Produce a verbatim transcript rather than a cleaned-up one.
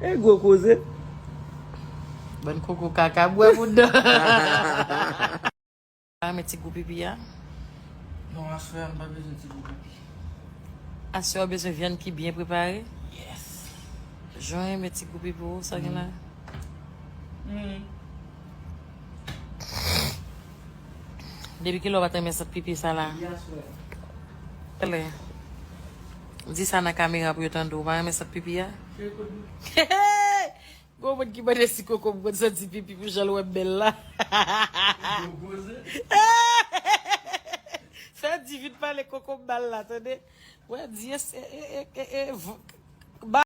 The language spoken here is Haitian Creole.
E gwo koze. Bann koko kaka bwè pou dan. Pa renmen ti gou pipi a? Non, aswè a m pa bezwen ti gou pipi. Aswè a w bezwen vyann ki byen prepare? Yes. Jan w renmen ti gou pipi w, sa gen la? Mm. Depi kilè w pa t renmen sant pipi sa la? Yes, wè. Alè. Di sa nan kamera pou yo tande w. Ou pa renmen sant pipi a? Gon moun ki mande si koko m konn santi pipi pou jan l wè m bèl la. Fè di vin pale koko m mal la, tande. Wè, di e, e, e, e, e, v-